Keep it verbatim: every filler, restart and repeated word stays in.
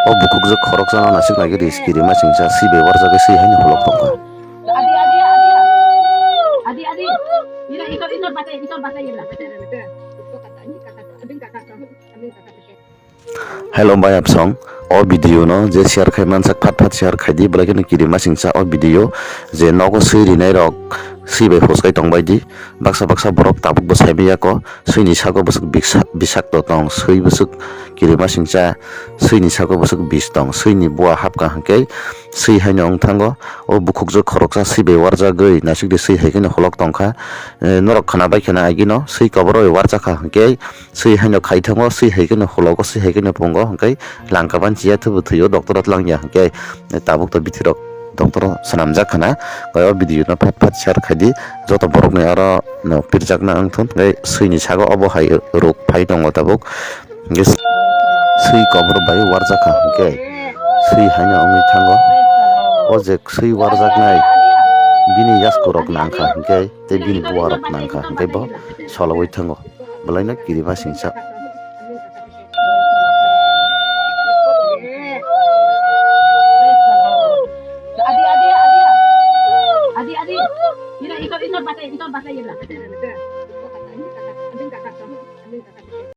O bukhukjwk khoroksano nasik nai khe ris kirima singcha swi bai warjagwi swi haino holok tongkha. Hello bai apsong, o video no je share khai mansak phat phat share khai di, belai kheno kirima singcha o video je nogo swi rinai rok swi bai hoskai tongbai di. Baksa baksa borok tabuk bo sai manya ko, swini sago bwswk biksa-, bisakto tong, swi bwswk kirima singcha, swini sago bwswk bis tong, swini bua hapkha hwnkhe swi haino wng thango. O bukhukjwk khoroksa swi bai warjagwi naisik de swi hai kheno holok tongkha. Eh, norok khwna bai khwna agino swi kobor bai warjakha hwnkhe swi haino khai thango, swi hai kheno hologo, swi hai kheno pungo hwnkhe langka ban chiya thubu thwio doctor o twlang ya hwnkhe tabuk to bithi rok doctor o swnamjak khwna. Koi o video no phat phat share khai di, joto borok ni aro no pirjakna wng thun. Hwnkhe swini sago obo hai rok phai tongo tabuk. Hwnkhe swi kobor bai warjakha hwnkhe swi haino wngwi thango. O je swi warjaknai bini yasku rok nangkha hwnkhe tei bini bua rok nangkha hwnkhe bo sologwi thango. Belaino kirima singcha.